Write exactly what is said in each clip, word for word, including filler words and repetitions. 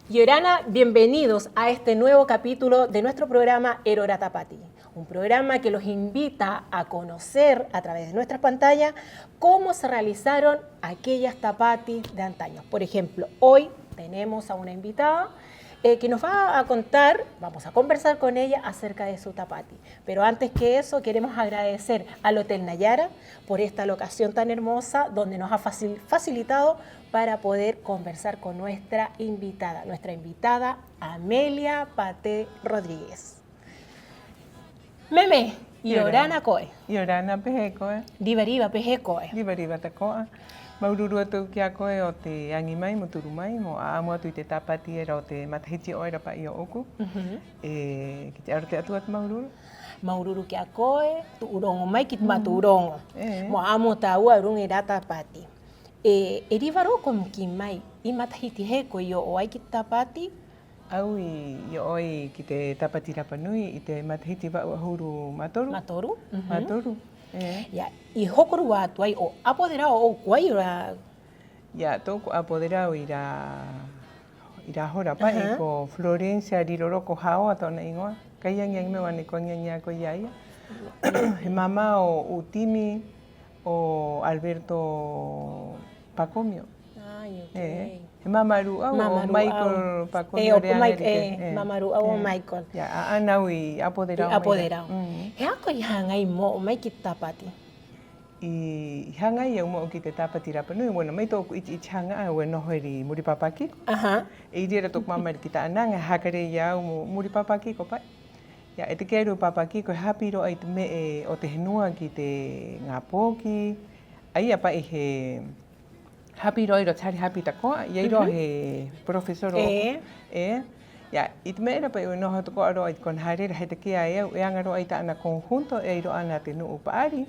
'Iorana, bienvenidos a este nuevo capítulo de nuestro programa E Rora Tāpati, un programa que los invita a conocer a través de nuestras pantallas cómo se realizaron aquellas tāpatis de antaño. Por ejemplo, hoy tenemos a una invitada, eh, que nos va a contar, vamos a conversar con ella acerca de su tāpati. Pero antes que eso, queremos agradecer al Hotel Nayara por esta locación tan hermosa donde nos ha facil-, facilitado para poder conversar con nuestra invitada, nuestra invitada Amelia Paté Rodríguez. Meme, 'iorana koe. 'Iorana, ¿pē hē koe? Riva-riva, ¿pē hē koe? Riva-riva tako'a. Māuru-uru atu ki a koe 'o te aŋi mai mo turu mai mo 'a'amu atu i te tāpati era o te matahiti 'o era pa'i ō'oku. Mhm. E, ki te 'aro o te 'Atua te māuru-uru. Māuru-uru ki a koe, tu'u roŋo mai ki te mātou roŋo. E. Mo 'a'amu o tāua ruŋa i rā tāpati. E, e riva rō koe mo kī mai, ¿'i matahiti hē koe i o'o ai ki te tāpati? A au i, i o'o ai ki te Tāpati Rapa Nui i te matahiti va'u 'ahuru mā toru. Mā toru? Mhm. Mā toru, e. Ia, i hokorua atu ai, 'o apoderado ō'oku ai rā? Ia, tō'oku apoderado 'i rā, 'i rā hora pa'i, aha, ko Florencia Riroroko Haoa tō'ona 'īŋoa. Kai aŋi-aŋi mai au 'ana i ko aŋi-aŋi a koe i a ia. He māmā o Utimi, o Alberto Pacomio. Ai, ok. E, he māmā rū'au o Michael Pacomio Reaŋa Enrique. E, māmā rū'au o Michael. Ia, 'ā'ana au i apoderado mai. I apoderado. Mm. ¿He aha koe i haŋa ai mo o'o mai ki te tāpati? I, i haŋa ai au mo o'o ki te Tāpati Rapa Nui, bueno, mai tō'oku 'iti-'iti haŋa 'ā au e noho era 'i muri i Pāpā Kiko. Aha. E iri era tō'oku māmā era ki tā'ana aŋa, he haka rē i a au mo, muri i Pāpā Kiko pa'i. Ia, e take'a era 'i Pāpā Kiko, he hāpī rō 'ā i te me'e o te henua ki te ŋā poki. A ia pa'i he hāpī rō 'ā i roto i te hare hāpī tako'a, i ai rō 'ā he profesor ō'oku. E. Ia, i te me'e era pa'i e noho tako'a rō 'ā 'i te kona hare era, he take'a e au, e aŋa rō 'ā i tā'ana conjunto, e ai rō 'ana te nu'u pa'ari,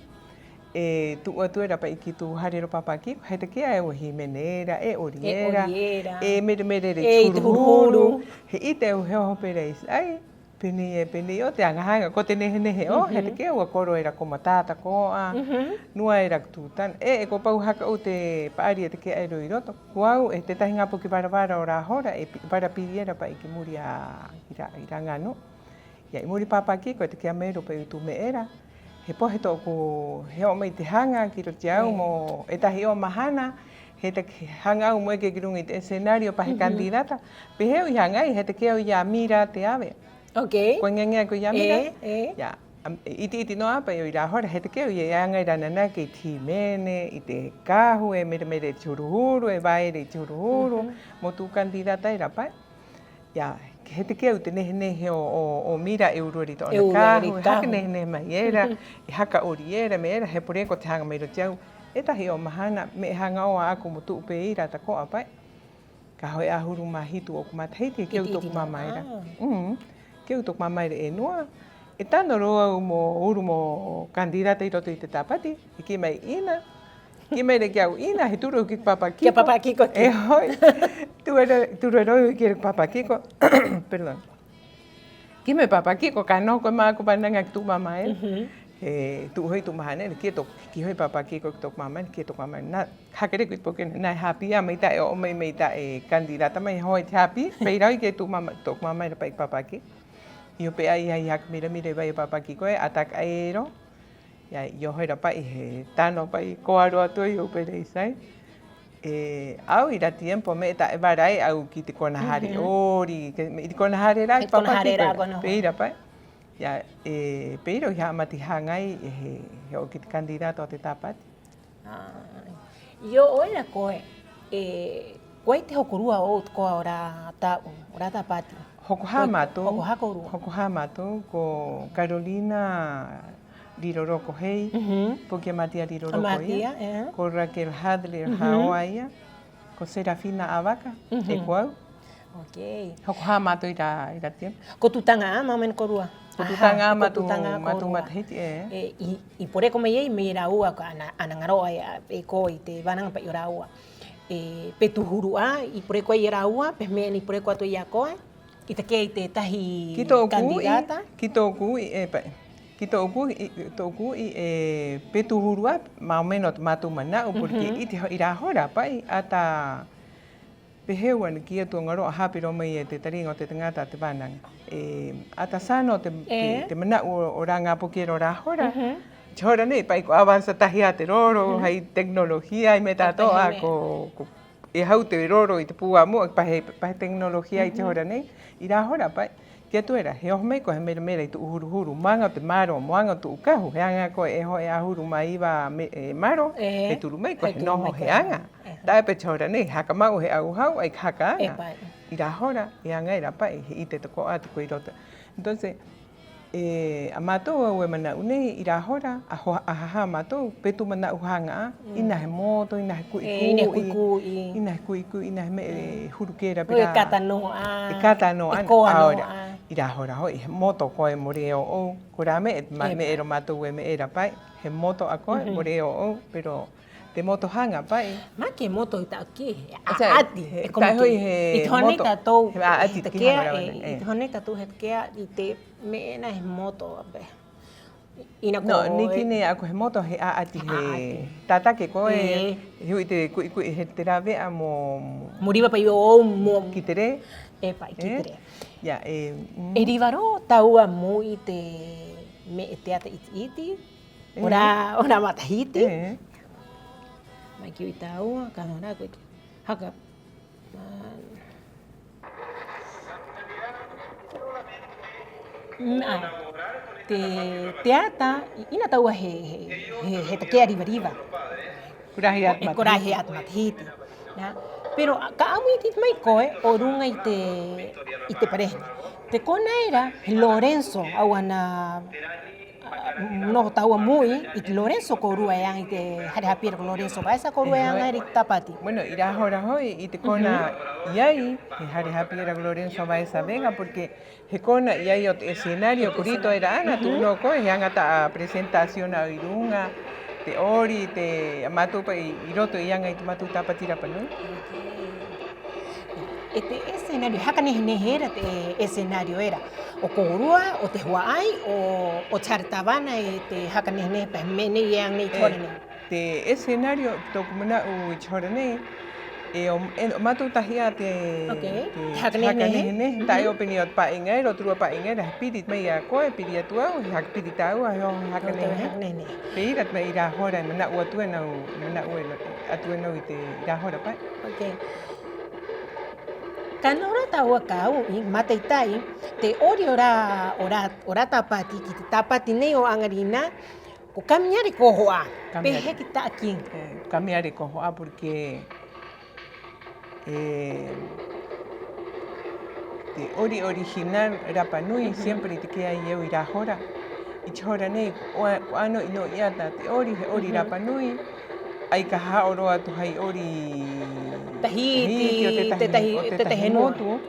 e tu'u atu era pa'i ki tū hare era o Pāpā Kiko, he take'a e au e hīmene era, e 'ori era, e 'ori era, e mere-mere era i te huru-huru. He 'ite au he oho pē era i, ai, pē nei ē, pē nei 'ō te aŋa haŋa, ko te nehe-nehe 'ō, he take'a e au a koro era ko Matā tako'a, nua era ko Tūtana, 'e, 'e ko pau haka 'ou te pa'ari e take'a era 'i roto. Ko au, e tētahi ŋā poki vara-vara o rā hora, e pi-, vara piri era pa'i ki muri i a, i rā, i rā ŋā nu'u. Ia, 'i muri i Pāpā Kiko, e take'a mai era pa'i e au i tū me'e era. He pohe tō'oku, he o'o mai te haŋa ki roto i a au mo e tahi 'ō mahana, he take'a, he haŋa a au mo eke ki ruŋa i te escenario pa he candidata. Pē hē au i haŋa ai, he take'a e au i a Mira Teave. Ok. ¿Ko aŋi-aŋi a koe i a Mira? E, e. Ia, am, 'iti-'iti nō 'ā pa'i au 'i rā hora, he take'a e au i aŋa era ananake i te hīmene, i te kahu, e mere-mere i te huru-huru, e vae era i te huru-huru, mo tū candidata era pa'i. Ia, he take'a e au te nehe-nehe o, o, o Mira e uru era i tō'ona kahu, e haka nehe-nehe mai era, e haka 'ori era, me'e era, he poreko te haŋa mai roto i a au. E tahi 'ō mahana, me'e haŋa 'ō 'ā'aku mo tu'u pē ira tako'a pa'i. Ka ho'e 'ahuru mā hitu ō'oku matahiti, he kī a au i tō'oku māmā era. Mm. Kī a au i tō'oku māmā era, e nua, e tano rō au mo uru mo candidata 'i roto i te Tāpati, he kī mai 'ina, Kī mai era ki a au, 'ina, he turu au ki te Pāpā Kiko. Ki a Pāpā Kiko. E ho'i. Turu era, turu era au ki te Pāpā Kiko. Perdón. Kī mai Pāpā Kiko, ka noho koe mā'aku vānaŋa ki tu'u māmā era. He tu'u ho'i tu'u mahana era, kī tō'oku, kī ho'i Pāpā Kiko ki tō'oku māmā era, kī tō'oku māmā era, nā, haka rē koe i te poki ena, nā, e hāpī 'ā, mai ta'e o'o mai, mai ta'e candidata mai, ho'i te hāpī, pē ira au i kī e tu'u māmā, tō'oku māmā era pa'i ki Pāpā Kiko. I oho pē 'ā i haka mira-mira i va'ai o Pāpā Kiko e, a taka ai era. Ia, i oho era pa'i, he tano pa'i, ko aro atu ai au pē ira i sai. 'E a au 'i rā tiempo me'e ta'e vara ai a au ki te kona hare 'ori, ki te kona hare rā, ki Pāpā Kiko era, pē ira pa'i. Ia, 'e pē ira au i ha'amata i haŋa ai, 'e he, he o'o ki te candidata o te Tāpati. Ai. I o'o era koe, e, ¿ko ai te hokorua ō'ou tako'a o rā ta'u, o rā Tāpati? Hoko hā mātou. Hoko hā kōrua. Hoko hā mātou, ko Carolina Riroroko Hei, poki a Matia Riroroko ia, ko Raquel Hadler Haoa ia, ko Serafina Avaka, 'e ko au. Ok. Hoko hā mātou 'i rā, 'i rā tiempo. Ko tū taŋa 'ā, más o menos kōrua? Ko tū taŋa 'ā, ko tū taŋa 'ā, mātou, mātou matahiti, e. E, i, i poreko mai ai, mai rāua, ka ana, ana ŋaro'a e, e koe i te vānaŋa pa'i o rāua. E, pē tū huru 'ā i poreko ai e rāua, pē me'e ena i poreko atu ai i a koe? 'i take'a i te tētahi candidata? Ki tō'oku u'i, ki tō'oku u'i, e, pa-, ki tō'oku u'i, tō'oku u'i, e, pē tū huru 'ā, más o menos te mātou mana'u, porque 'i te ho-, 'i rā hora, pa'i, 'ata pē hē au ana kī atu, o ŋaro'a hape rō mai e te tariŋa o te taŋata te vānaŋa. E, 'ata sano te, te, te mana'u o, o rā ŋā poki era o rā hora. 'I te hora nei, pa'i, ko avanza tahi 'ā te roro, hai tecnología, hai me'e ta'ato'a, ko, ko, e hau te roro i te pū'amu'a, pa he, pa he tecnología 'i te hora nei. 'I rā hora, pa'i, kī atu era, he oho mai koe, he mera-mera i tu'u huru-huru, mo aŋa o te maro, mo aŋa o tu'u kahu, he aŋa koe e ho'e 'ahuru mā iva me-, e, maro, he turu mai koe, he noho, he aŋa. Ta'e pē te hora nei, haka ma'u he 'auhau, 'ai ka haka aŋa. 'I rā hora, e aŋa era, pa'i, he 'ite tako'a atu koe 'i roto. Entonces, e, a mātou a au e mana'u nei, 'i rā hora, a ho-, a ha-hā a mātou, pē tū mana'u haŋa 'ā, 'ina he moto, 'ina he ku'i-ku'i, 'ina he ku'i-ku'i, 'ina he me'e, e, huru kē era pē rā. E kata nō 'ā. E kata nō 'ā. E koa nō 'ā. 'I rā hora ho'i, he moto koe mo rē ō'ou. Ko rā me'e, ma-, me'e era o mātou e me'e era, pa'i, he moto a koe mo rē ō'ou, pero te moto haŋa, pa'i. Mā ke moto i ta'u kī, he 'a'ati, he, he como que, he moto, he 'a'ati, i take'a, i te hora nei tātou he take'a i te me'e ena he moto, a ver. 'Ina ko... No, niki nei a koe he moto, he 'a'ati, he tātake koe, he u'i te ku'i-ku'i, he te rāve'a mo... Mo riva pa'i ō'ou mo... Ki te rē. E pa'i, ki te rē. Ia, e... E riva rō tāua mo u'i te me'e teata 'iti-'iti, o rā, o rā matahiti. Mai ki u'i tāua, ka noho rā koe ki haka. Mm, ai. Te, te teata, i-, 'ina tāua he, he, he, he take'a riva-riva. Ko rahi atu matahiti. Ko rahi atu matahiti. Nā? Pero, a, ka 'a'amu 'iti mai koe o ruŋa i te, i te parehe nei. Te kona era, he Lorenzo, a au ana noho tāua mo u'i i te Lorenzo kōrua e aŋa i te hare hāpī era ko Lorenzo Baeza, kōrua e aŋa era i te Tāpati. Bueno, 'i rā hora ho'i, i te kona i ai, he hare hāpī era ko Lorenzo Baeza Vega, porque he kona i ai o te escenario, ko rito era 'ana, tu'u nō koe, he aŋa ta'a presentación a au 'i ruŋa, te 'ori, te, a mātou pa'i 'i roto i aŋa i te mātou Tāpati Rapa Nui. E te escenario, haka nehe-nehe era te escenario era. O kōrua, o te hua'ai, o, o te hare tāvana, e te haka nehe-nehe pa he me'e nei e aŋa nei i te hora nei. Te escenario, ki tō'oku mana'u i te hora nei, e o, e o mātou tahi 'ā te, te haka nehe-nehe, ta'e o pē nei o te pā'iŋa era, o te rua pā'iŋa era, he piri mai i a koe, piri atu a au, he haka piri tāua, he oho haka nehe-nehe. Pē ira te me'e 'i rā hora, e mana'u atu ena au, mana'u atu ena au i te, 'i rā hora pa'i. Ka noho rō tāua ka u'i, mata'ita'i, te 'ori o rā, o rā, o rā Tāpati ki te Tāpati nei o 'aŋarinā, ko kamiare ko oho 'ā. Pē hē ki ta'a kī? E, kamiare ko oho 'ā porque, e, te 'ori original Rapa Nui, siempre i take'a ai a au 'i rā hora. 'I te hora nei, ko 'ā, ko 'āno'i-no'i 'ā te 'ori, he 'ori Rapa Nui, 'ai ka haha'o rō atu hai 'ori Tahiti, o te tētahi, o te tētahi motu.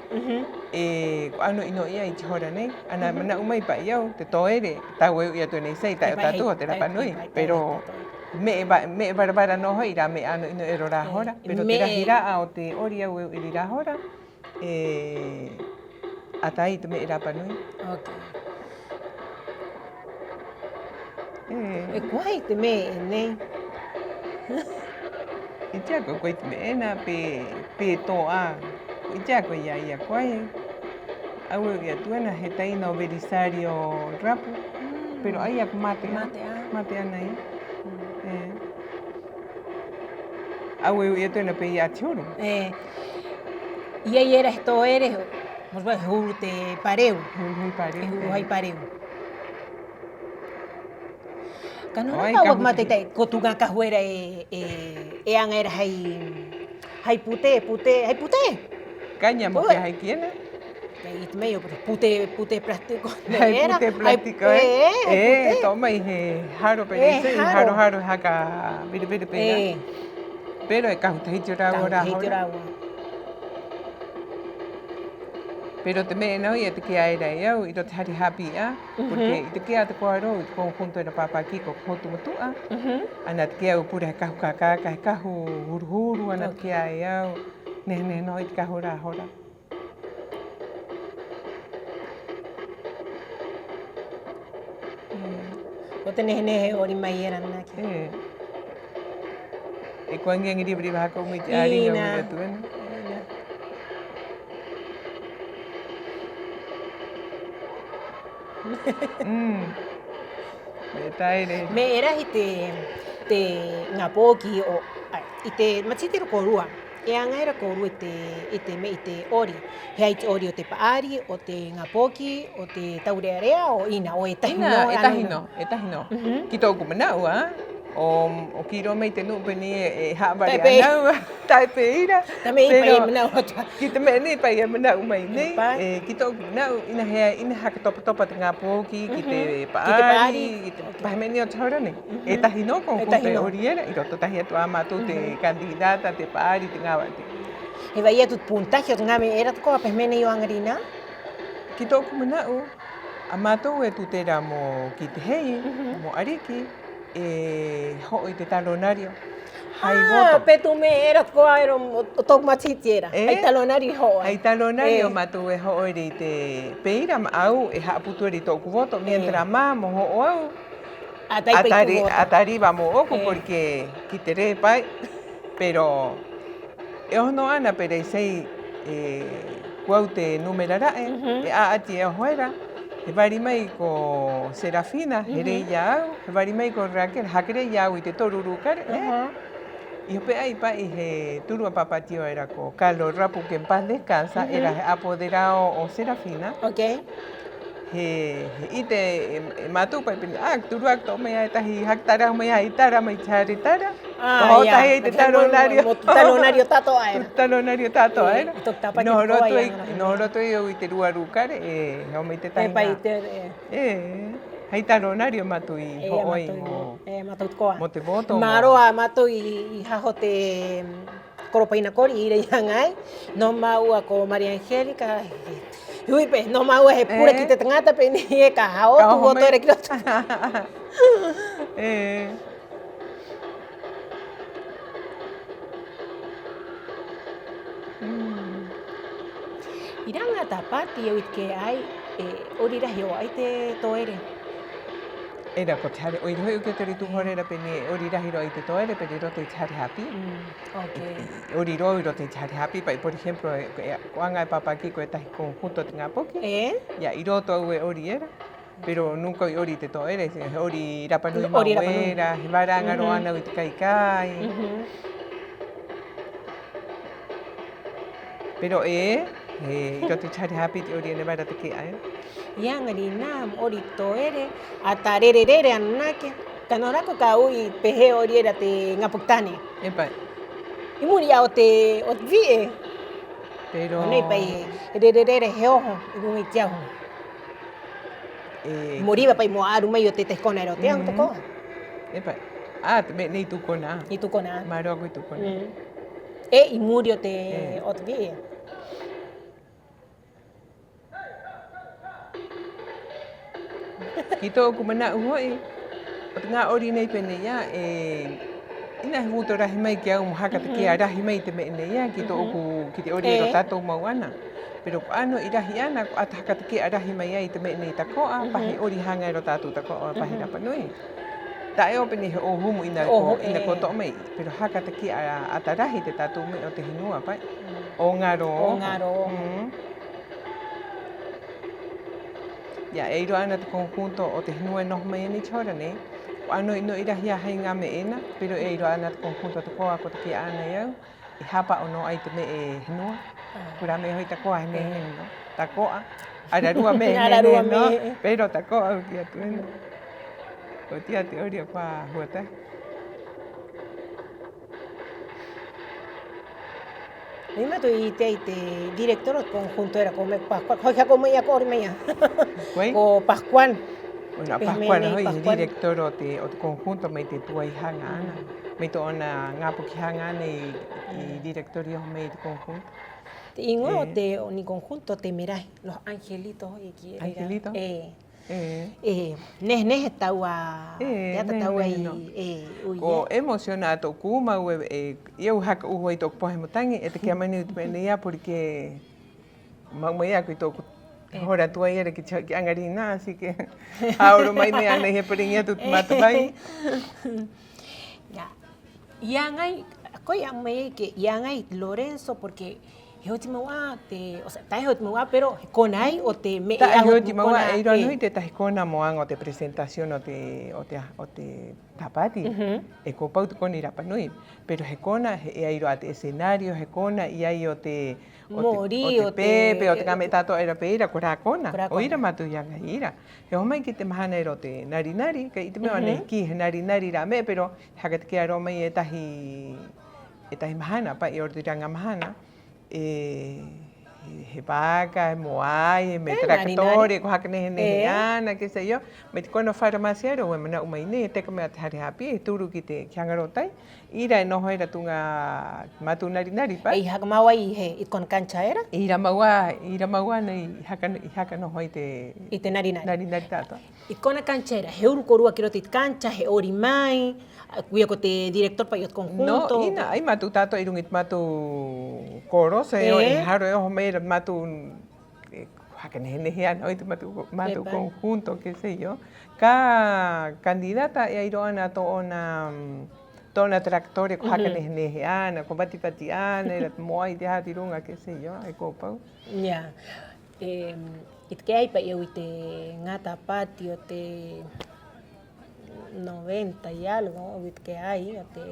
E, ko 'āno'i-no'i 'ā 'i te hora nei. Ana mana'u mai pa'i a au, te tō'ere, tāua e u'i atu ena i Sai, ta'e o tātou o te Rapa Nui. Pero me'e va-, me'e vara-vara nō ho'i rā me'e 'āno'i-no'i era o rā hora. Pero te rahi ra'a o te 'ori a au e u'i era 'i rā hora, e, 'ata ai te me'e Rapa Nui. Ok. E. E, ko ai te me'e nei? 'Ite 'ā koe, ko ai te me'e ena, pē, pē to'a. 'Ite 'ā koe i a ia, ko ai. A au e u'i atu ena, he taina o Belisario Rapu. Mm. Pero a ia ko mate 'ā. Mate 'ā. Mate 'ā nei. Mm. E. A au e u'i atu ena pē ia a te huru. E. I ai era he tō'ere, he huru te pareu. He huru hai pareu. He huru hai pareu. Ka noho rō tāua, mata'ita'i, ko tū ŋā kahu era e, e, e aŋa era hai, hai putē, putē, hai putē. Cáñamo, pē hē ki ena. E, i te me'e o putē, putē plástico. Hai putē plástico, e. E, to'o mai he haro pē nei, he haro-haro haka vere-vere pē nei. Pero e kahu Tahiti o rāua, rā hora. Pero te me'e nō ia i take'a era e au 'i roto i te hare hāpī 'ā, porque i take'a tako'a rō i te conjunto era pāpā Kiko ko Hotu Matu'a, ana take'a a au pura he kahu kākaka, he kahu huru-huru, ana take'a e au, nehe-nehe nō i te kahu o rā hora. Ko te nehe-nehe 'ori mai era nā kē. 'E ko aŋi-aŋi riva-riva haka 'ou mai te 'āriŋa, 'ina. Me'e rahi te, te ŋā poki o, 'ai, 'i te matahiti era kōrua. E aŋa era kōrua i te, i te me'e, i te 'ori. He ai te 'ori o te pa'ari, o te ŋā poki, o te taure'a-re'a, 'o 'ina, 'o e tahi nō, e tahi nō, e tahi nō. Ki tō'oku mana'u, 'ā, 'o, 'o kī rō mai te nu'u pē nei ē, e ha'avare 'ana au, ta'e pē ira. Ta'e pē ira. Ki te me'e nei pa'i e mana'u mai nei, e, ki tō'oku mana'u, 'ina he, 'ina haka topa-topa te ŋā poki ki te pa'ari, ki te pa he me'e nei o te hora nei. E tahi nō conjunto e 'ori era, 'i roto tahi atu 'ā mātou te candidata, te pa'ari, te ŋā, te... ¿He va'ai atu te puntaje o te ŋā me'e era tako'a pa he me'e nei o 'aŋarinā? Ki tō'oku mana'u, a mātou e tute era mo kī te hei, mo 'ariki, e ho'o i te talonario. Hai voto. Pē tū me'e era tako'a era o, o tō'oku matahiti era. Hai talonario i ho'o ai. Hai talonario, mātou e ho'o era i te, pē ira, a au e ha'aputu era i tō'oku voto, mientras más mo ho'o au, 'ata riva, 'ata riva mō'oku, porque ki te rē pa'i. Pero e oho nō 'ana, pero e sei, e, ko au te número ra'e, e 'a'ati e oho era, he vari mai ko Serafina, he rē i a au, he vari mai ko Raquel, haka rē i a au i te toru rūkare, ¿eh? 'I hope'a ai pa'i he tūrua pāpātio era ko Carlos Rapu, que en paz descansa, era he apoderado o Serafina. He, he 'ite e, e mātou pa'i pē nei ē: 'Ā, tūrua, to'o mai 'ā e tahi haka tarahu mai 'ā i tara mai te hare tara. Ko ho'o tahi ai te talonario. Mo te talonario ta'ato'a era. Te talonario ta'ato'a era. Noho roto ai, noho roto ai au i te rua rūkare, e, he oho mai te tahi ŋā. E, hai talonario mātou i ho'o ai mo, mo te voto. Māroa mātou i, i haho te, mm, koro paina kori, 'i ira i aŋa ai. Noho māua ko María Angélica, he u'i pē, noho māua he pura ki te taŋata pē nei ē: ka ha'o tū voto era ki roto. 'I rā ŋā tāpati au i take'a ai, e 'ori rahi rō 'ā i te tō'ere. Era ko te hare, 'o ira ho'i au ki te 'ori tū hora era pē nei ē: 'ori rahi rō 'ā i te tō'ere, pero 'i roto i te hare hāpī. 'Ori rō 'i roto i te hare hāpī pa'i. Por ejemplo, e, ko aŋa e pāpā Kiko e tahi conjunto o te ŋā poki. 'Ī a au e 'ori era. Pero nunca au i 'ori i te tō'ere, he 'ori rapa nui māua era, he vara aŋa rō 'ana au i te kai-kai. Pero ē, he, 'i roto i te hare hāpī te 'ori ena e vara take'a era. 'I 'aŋarinā mo 'ori i te tō'ere, 'ata rere-rere ananake, ka noho rā koe ka u'i pē hē e 'ori era te ŋā poki taŋa nei. 'I muri 'ā o te, o te vi'e. Pero nei pa'i, rere-rere he oho 'i ruŋa i te ahu. Mo riva pa'i mo 'a'aru mai o te tētahi kona era o te ahu tako'a. 'Ā, te me'e nei i tū kona 'ā. I tū kona 'ā. Mā roa koe i tū kona 'ā. 'E 'i muri o te, o te vi'e. Ki tō'oku mana'u ho'i, o te ŋā 'ori nei pē nei ē, e, 'ina he gusto rahi mai ki a au mo haka take'a rahi mai i te me'e nei ē, ki tō'oku, ki te 'ori era o tātou mau 'ana. Pero ko 'āno'i rahi 'ana, ko 'ata haka take'a rahi mai ai i te me'e nei tako'a, pa he 'ori haŋa era o tātou tako'a pa he rapa nui. Ta'e 'ō pē nei he 'ōhumu 'ina ko, 'ina ko to'o mai, pero haka take'a 'ata rahi te tātou me'e o te henua pa'i. 'Ō ŋaro. 'Ō ŋaro. 'Ī a au e ai rō 'ana te conjunto o te henua e noho mai ena 'i te hora nei. Ko 'āno'i-no'i rahi 'ā hai ŋā me'e ena, pero e ai rō 'ana te conjunto tako'a ko take'a 'ana e au e hāpa'o nō 'ā i te me'e henua. Ko rā me'e ho'i tako'a he nehe-nehe nō. Tako'a. Ararua me'e he nehe-nehe nō, pero tako'a, ko ti'o atu ena. Ko ti'o atu e 'ori o kuā hua tahi. Nei mātou i 'ite ai te director o te conjunto era ko Pascual, ho'i haka 'ou mai 'ā, ko 'ori mai 'ā. Ko ai? Ko Pascual. Bueno, a Pascual ho'i he director o te, o te conjunto mai te tuai haŋa 'ana. Mai tō'ona ŋā poki haŋa 'ana i, i director i oho mai i te conjunto. Te 'īŋoa o te, o nei conjunto, Te Merahi, Los Angelitos ho'i e kī era. Angelitos? 'Ē. 'Ē. E nehe-nehe tāua, e nehe-nehe tāua i, e, 'ui ē. Ko emociona atu kū mau e, e, i au haka 'uhu ai tō'oku pohe mo taŋi, e take'a mai nei i te me'e nei ē, porque mau mai 'ā koe i tō'oku Hora tuai era ki te, ki 'aŋarinā, así que hā'oro mai nei 'ana i he pariŋi atu te mata mai. Ya. I aŋa ai, koe i 'a'amu mai ai que i aŋa ai Lorenzo, porque he oti mau 'ā te, o sea, ta'e he oti mau 'ā, pero he kona ai o te me'e. Ta'e he oti mau 'ā, e ai rō 'ana ho'i te tētahi kona mo aŋa o te presentación o te, o te, o te Tāpati, e ko pau te kona 'i Rapa Nui, pero he kona, he, e ai rō 'ā te escenario, he kona i ai o te, o te, o te pepe, o te ŋā me'e ta'ato'a era pē ira, ko rā kona, 'o ira mātou i aŋa ai ira. He oho mai ki te mahana era o te nari-nari, kai 'ite mai au 'ana e kī he nari-nari rā me'e, pero he haka take'a rō mai e tahi, e tahi mahana, pa'i, o roto i rā ŋā mahana. E, he vaka, he mōai, he me'e tractore, ko haka nehe-nehe 'ana, qué sé yo. Mai te kona o farmacia era, e mana'u mai nei, e teka mai a te hare hāpī, e turu ki te, ki Haŋa Rō Tai. 'I ira e noho era tū ŋā mātou nari-nari, pa'i. E haka mau ai he, i kona cancha era? 'I ira mau 'ā, 'i ira mau 'ā nei, i haka, i haka noho ai te, i te nari-nari. Nari-nari ta'ato'a. I kona cancha era, he uru kōrua ki roto i te cancha, he 'ori mai, koia ko te director pa'i o te conjunto. No, 'ina, 'ai mātou ta'ato'a 'i ruŋa i te mātou koro, se e haro e oho mai era te mātou, e, haka nehe-nehe 'ana, 'o, i te mātou, mātou conjunto, qué sé yo. Cada candidata e ai rō 'ana tō'ona, tō'ona tractore ko haka nehe-nehe 'ana, ko vati-vati 'ana era te mōai, te aha 'i ruŋa, qué sé yo, e ko pau. Ya. E, i take'a ai pa'i au i te ŋā Tāpati o te noventa y algo, au i take'a ai, o te,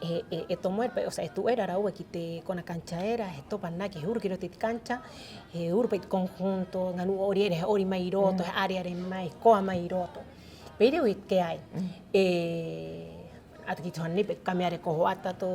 e, e, e tomo era pa'i, o sea, e tu'u era rāua ki te kona cancha era, he topa 'ana ki, he uru ki roto i te cancha, he uru pa'i te conjunto, ŋā nu'u 'ori era, he 'ori mai 'i roto, he 'are-'are mai, he koa mai 'i roto. Pē ira au i take'a ai. E, 'ata ki te hora nei, pa'i, ka me'e era ko ho'ata tō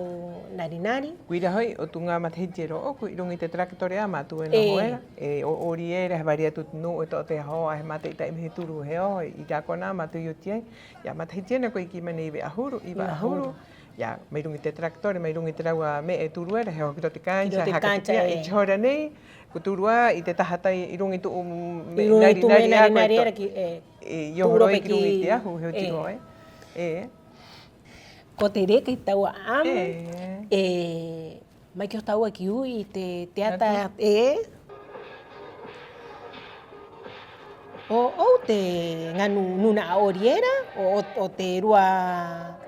nari-nari. Ko ira ho'i o tū ŋā matahiti era ō'oku, 'i ruŋa i te tractore 'ā mātou e noho era, e 'o-, 'ori era, he vari atu te nu'u, e to'o te hoa, he māta'i-ta'i mai, he turu, he oho, 'i rā kona mātou i oti ai. Ia, matahiti ena koe i kī mai nei iva 'ahuru, iva 'ahuru. Ia, mai ruŋa i te tractore, mai ruŋa i te rāua me'e e turu era, he oho ki roto i te cancha, he haka take'a, 'i te hora nei ko turu 'ā i te taha tai 'i ruŋa i tu'u me'e nari-nari era ki, e, i oho rō ki ruŋa i te ahu, he oti rō, e. E. Ko te reka i tāua 'a'amu, e, mai ki oho tāua ki u'i i te teata, e. 'O, 'o te ŋā nu-, nūna'a 'ori era, 'o, 'o, 'o te rua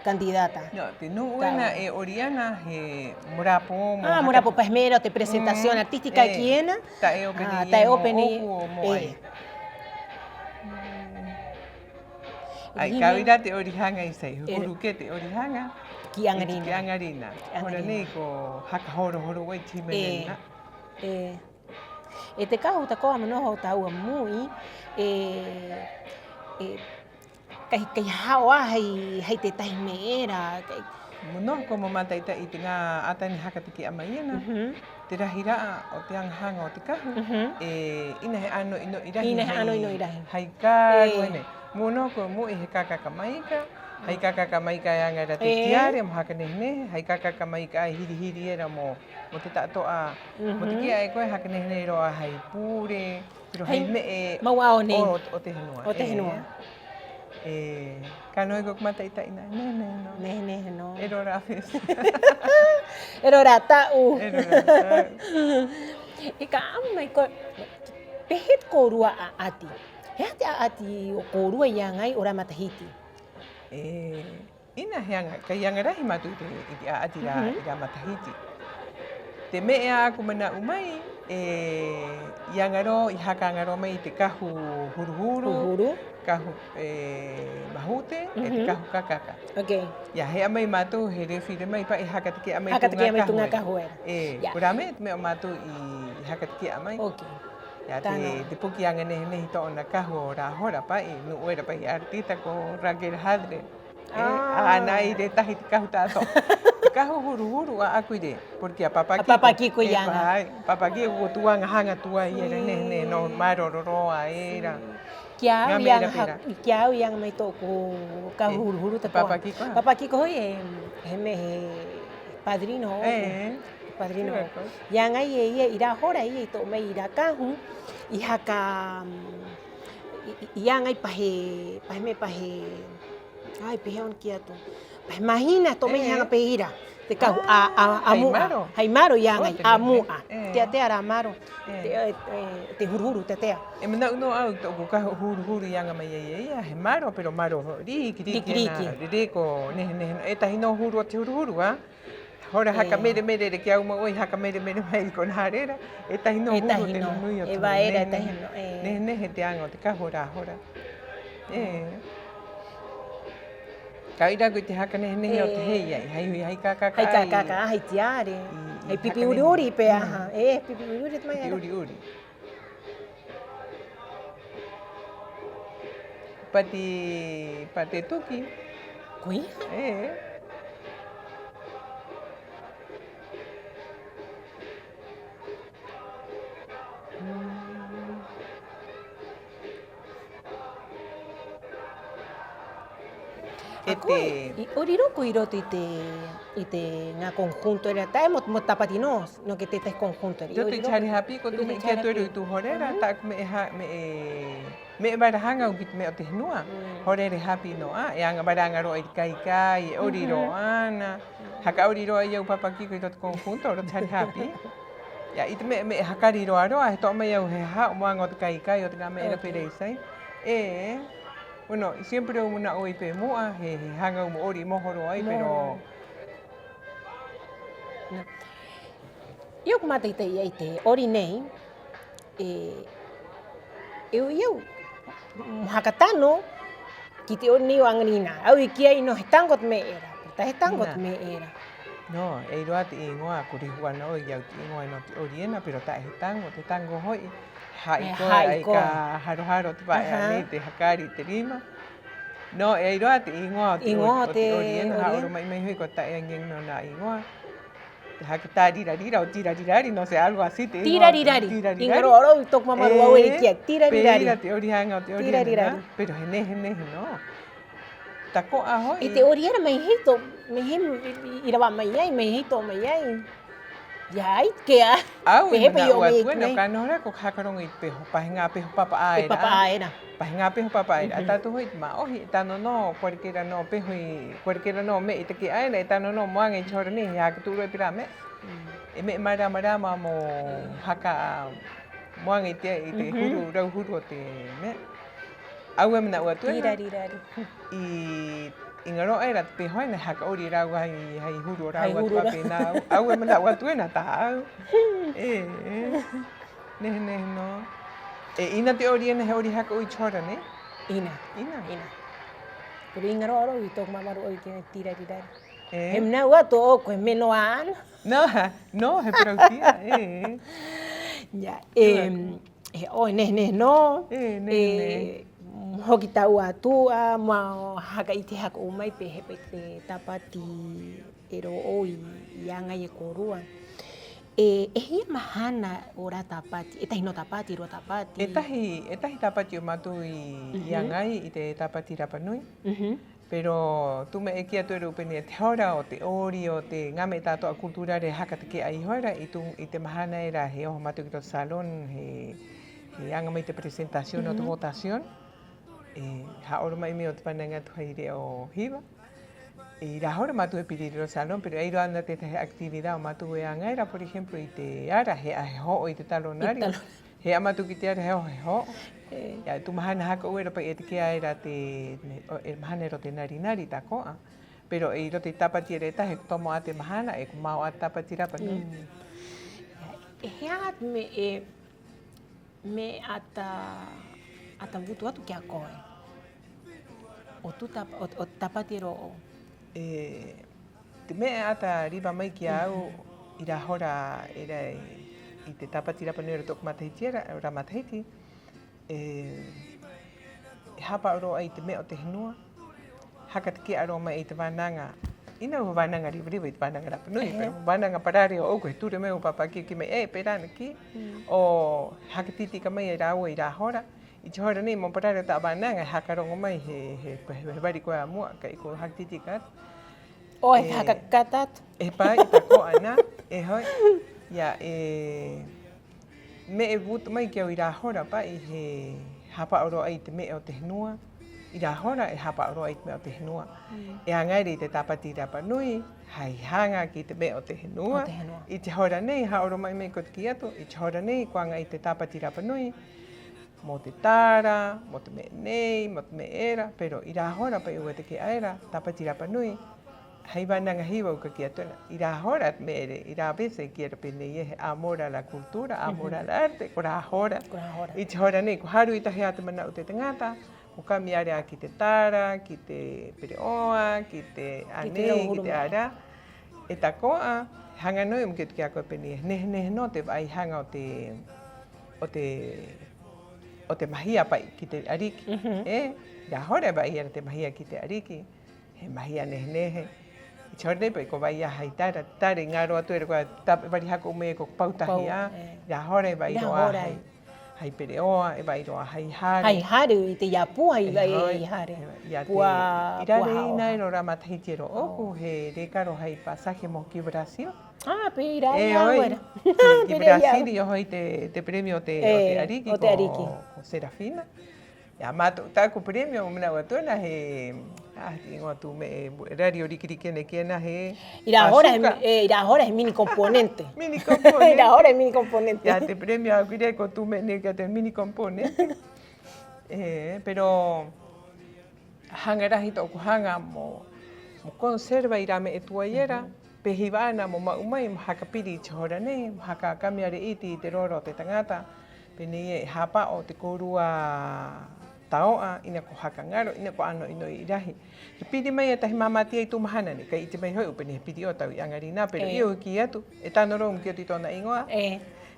candidata. No, te nu'u ena e 'ori 'ana he mo rā pō, mo rā pō pa he me'e era o te presentación artística e kī ena. Ta'e ope nei, ta'e ope nei ō'oku 'o mōai. 'Ai, ka u'i rā te 'ori haŋa, 'ī, he huru kē te 'ori haŋa ki 'aŋarinā. Ki 'aŋarinā. Hora nei ko haka horo-horo 'ā i te hīmene ena. E, e te kahu tako'a mo noho o tāua mo u'i, e, e, kai, kai hao 'ā hai, hai tētahi me'e era, kai. Mo noho koe mo māta'i-ta'i i te ŋā 'ata ena i haka take'a mai ena. Te rahi ra'a o te aŋa haŋa o te kahu, e, 'ina he 'āno'i-no'i rahi. 'Ina he 'āno'i-no'i rahi. Hai karu ena. Mo noho koe mo u'i he kakaka maika, hai kakaka maika e aŋa era te tiare mo haka nehe-nehe, hai kakaka maika e hiri-hiri era mo, mo te ta'ato'a, mo take'a e koe e haka nehe-nehe rō 'ā hai pure, pero hai me'e mau 'ā o nei, o, o te henua. O te henua. E, ka noho koe ko māta'i-ta'i nā, nehe-nehe nō. Nehe-nehe nō. E rō rā, Fes. E rō rā ta'u. E rō rā ta'u. E ka 'a'amu mai koe, ¿pē hē te kōrua 'a'ati? ¿He aha te 'a'ati o kōrua i aŋa ai o rā matahiti? E, 'ina he aŋa, kai aŋa rahi mātou i te, i te 'a'ati rā, i rā matahiti. Te me'e 'ā'aku mana'u mai, e, i aŋa rō, i haka aŋa rō mai i te kahu huru-huru, kahu, e, mahute, 'e te kahu kakaka. Ia, he e'a mai mātou, he refere mai pa'i, haka take'a mai tū ŋā kahu era. E, ko rā me'e te me'e o mātou i, i haka take'a mai. Ia, te, te poki aŋa nehe-nehe i tō'ona kahu o rā hora pa'i, nu'u era pa'i artista ko Raquel Hadre. E, 'ā'ana ai rē tahi te kahu ta'ato'a. Te kahu huru-huru 'ā'aku i rē, porque a Papa Kiko. A Papa Kiko i aŋa. E, Papa Kiko ko tū aŋa haŋa tuai era nehe-nehe nō, maroro rō 'ā era. Ki a au i aŋa, ki a au i aŋa mai tō'oku kahu huru-huru tako'a. Papa Kiko. Papa Kiko ho'i he, he me'e, he padrino ō'oku. Padrino ō'oku. I aŋa ai e ia i rā hora ia i to'o mai i rā kahu, i haka, i, i, i aŋa ai pa he, pa he me'e, pa he, ai, pē hē 'ō'ona kī atu. Pa he mahina to'o mai i haŋa pē ira te kahu a, a, a mu'a. Hai maro i aŋa ai, a mu'a. Tea-tea rā maro. Te, e, e, te huru-huru, tea-tea. E mana'u nō au tō'oku kahu huru-huru i aŋa mai ai e ia, he maro, pero maro riki-riki ena, riki-riki, rere ko nehe-nehe nō. E tahi nō huru o te huru-huru, 'ā. Hora haka mere-mere era ki a au mau 'ā, i haka mere-mere mai i kona hare era, e tahi nō huru o te nu-nui o te huru, e tahi nō, e nehe-nehe te aŋa o te kahu o rā hora. 'Ē. Ka 'ui rā koe i te haka nehe-nehe o te hei ai, hai, hai kākaka, hai kākaka, hai tiare, hai pipi uri-uri pē, aha, e, pipi uri-uri te mai era. Pipi uri-uri. Pati, pati tuki. Koia? 'Ē. E te... 'Ori rō koe 'i roto i te, i te ŋā conjunto era, ta'e mo, mo Tāpati nō, sino que tētahi conjunto era. 'I roto i te hare hāpī, ko tu'u me'e kī atu era i tu'u hora era, tā'aku me'e ha-, me'e, me'e vara haŋa au ki te me'e o te henua. Hora era e hāpī nō 'ā, e aŋa vara, aŋa rō 'ā i te kai-kai, e 'ori rō 'ana. Haka 'ori rō 'ā i a au pāpā kiko 'i roto i te conjunto, 'i roto i te hare hāpī. Ia, 'i te me'e, me'e hakari roa-roa, he to'o mai au he haha'o mo aŋa o te kai-kai, o te ŋā me'e era pē rē ai. 'Ē. Bueno, siempre au mana'u ai pē mu'a, he, he haŋa au mo 'ori, mo oho rō ai, pero... 'I a au ko māta'i-ta'i ai te 'ori nei, e, e u'i au mo haka tano ki te 'ori nei o 'aŋarinā. Au i kī ai nō he taŋo te me'e era, pero ta'e he taŋo te me'e era. No, e ai rō 'ā te 'īŋoa, ko rehu 'ana 'ō i a au te 'īŋoa nō te 'ori ena, pero ta'e he taŋo, te taŋo ho'i, he hā'ī koa, he hā'ī koa, ka haro-haro te va'e a nei, te hakari i te rima. No, e ai rō 'ā te 'īŋoa o te 'ori, o te 'ori ena, ha'aoroma'i mai ho'i ko ta'e aŋi-aŋi nō nā 'īŋoa. Te haka tira-rira-rira, o tira-rira-rira, no sé, algo así te 'īŋoa. Tira-rira-rira. 'Iŋa rō-rō i tō'oku māmā rua 'ē i kī, tira-rira-rira. Pē ira te 'ori haŋa o te 'ori ena, pero he nehe-nehe nō. Tako'a ho'i. 'E te 'ori era mai hito, mai hito i rava'a mai ai, mai hito mai ai. Ia ai, kē 'ā. Au i mana'u atu ena, ka noho rā ko haka roŋo i te peho, pa he ŋā peho papa 'ā era. Papa 'ā era. Pa he ŋā peho papa 'ā era. A tātou ho'i te mā'ohi, e tano nō cualquiera nō peho i, cualquiera nō me'e i take'a era, e tano nō mo aŋa i te hora nei, he haka tu'u rō 'ā pē rā me'e. E me'e mārama-rama mo haka, mo aŋa i te, i te huru, rauhuru o te me'e. A au e mana'u atu ena. Tira-rira-rira. I, i ŋaro'a era te peho ena, he haka 'ori era a au hai, hai huru o rāua te papē nā. A au e mana'u atu ena tā'au. 'Ē, 'ē. Nehe-nehe nō. 'E 'ina te 'ori ena he 'ori haka 'ou i te hora nei? 'Ina. 'Ina. 'Ina. Pero i ŋaro'a rō i tō'oku māmā rua 'ori kī mai tira-rira-rira. 'Ē. He mana'u atu ō'oku he me'e nō 'ā'ana. No, no, he parauti'a, 'ē, 'ē. Ia, 'e, he 'oi nehe-nehe nō, 'e, nehe-nehe. Hoki tāua atu 'ā, mo haka 'ite haka 'ou mai pē hē pa'i te tāpati e rō 'ou i, i aŋa ai e kōrua. 'E, e hia mahana o rā tāpati, e tahi nō tāpati, rua tāpati? E tahi, e tahi tāpati o mātou i, i aŋa ai i te Tāpati Rapa Nui. Pero tu'u me'e e kī atu era pē nei ē, te hora o te 'ori, o te ŋā me'e ta'ato'a cultural e haka take'a iho era, 'i tu'u, 'i te mahana era he oho mātou ki roto salón, he, he aŋa mai te presentación o te votación, e, ha'aoroma'i mai o te vānaŋa atu hai re'o hiva. 'I rā hora mātou e piri 'i roto salón, pero e ai rō 'ana tētahi actividad o mātou e aŋa era, por ejemplo, 'i te ara, he, he ho'o 'i te talonario. He e'a mātou ki te ara he oho, he ho'o. Ia, tu'u mahana haka 'ou era pa'i e take'a era te, e mahana era o te nari-nari tako'a. Pero 'i roto i te tāpati era e tahi, ko tomo 'ā te mahana, 'e ko mao 'ā te Tāpati Rapa Nui. Ia, e hē 'ā te me'e, me'e 'ata, 'ata vutu atu ki a koe o tū tāpa-, o, o te tāpati era ō'ou? E, te me'e 'ata riva mai ki a au 'i rā hora era 'i, 'i te Tāpati Rapa Nui era o tō'oku matahiti era, o rā matahiti, e, e hāpa'o rō 'ā i te me'e o te henua, haka take'a rō mai i te vānaŋa, 'ina he vānaŋa riva-riva i te vānaŋa rapa nui, pero vānaŋa parare ō'oku, he ture mai o pāpā kī, kī mai, e, pē rā 'ana kī, 'o haka tī-tika mai e rāua 'i rā hora, 'i te hora nei mo parare o ta'a vānaŋa, e haka roŋo mai he, he, he vari koe a mu'a, ka 'iko haka tī-tika atu. 'O e haka kata atu. E pa'i, tako'a nā, e ho'i. Ia, e, me'e vutu mai ki a au 'i rā hora pa'i, he hāpa'o rō 'ā i te me'e o te henua, 'i rā hora e hāpa'o rō 'ā i te me'e o te henua. E aŋa era i te Tāpati Rapa Nui, hai haŋa ki te me'e o te henua. O te henua. 'I te hora nei, ha'aoroma'i mai koe te kī atu, 'i te hora nei ko aŋa 'ā i te Tāpati Rapa Nui mo te tara, mo te me'e nei, mo te me'e era, pero 'i rā hora pa'i, 'ua take'a era, Tāpati Rapa Nui, hai vānaŋa hiva au ka kī atu ena. 'I rā hora te me'e era, 'i rā veces e kī era pē nei ē: he amor a la cultura, amor al arte, ko rā hora. Ko rā hora. 'I te hora nei ko haru i tahi 'ā te mana'u o te taŋata, ko kamiare 'ā ki te tara, ki te pere'oa, ki te 'ā nei, ki te 'ā rā. 'E tako'a, he haŋa nō au mo kī atu ki a koe pē nei ē: he nehe-nehe nō te va'ai haŋa o te, o te, o te mahia pa'i ki te 'ariki. E, 'i rā hora e va'ai era te mahia ki te 'ariki, he mahia nehe-nehe. 'I te hora nei pa'i ko va'ai 'ā hai tara, tara i ŋaro atu era, ko ta'e vari haka 'ou mai ē ko pau tahi 'ā. 'I rā hora e va'ai rō 'ā hai, hai pere'oa, e va'ai rō 'ā hai hare. Hai hare, i te 'āpū hai, hai hare. 'I rā rē, 'ina era o rā matahiti era ō'oku, he rēkaro hai pasaje mo ki Brasil. 'Ā, pē ira 'ā era. Ki Brasil i oho ai te, te premio o te, o te 'ariki, o te 'ariki ko Serafina. 'I a mātou, tā'aku premio, mana'u atu ena he, ah, te 'īŋoa tū me'e, e rari o riki-riki ena e kī ena he... 'I rā hora he, e, 'i rā hora he mini componente. Mini componente. 'I rā hora he mini componente. 'I a te premio a'aku era ko tū me'e nei ki a te mini componente. E, pero haŋa rahi tō'oku haŋa mo, mo conserva i rā me'e tuai era, pē hiva 'ana mo ma'u mai, mo haka piri 'i te hora nei, mo haka kamiare 'iti i te roro o te taŋata, pē nei ē: e hāpa'o te kōrua tao'a 'ina ko haka ŋaro, 'ina ko 'ano'i-no'i rahi. He piri mai e tahi māmātia 'i tū mahana nei, kai 'ite mai ho'i au pē nei he piri 'ō tāua 'i 'aŋa rinā, pero 'ī au e kī atu, e tano rō au mo kī atu i tō'ona 'īŋoa.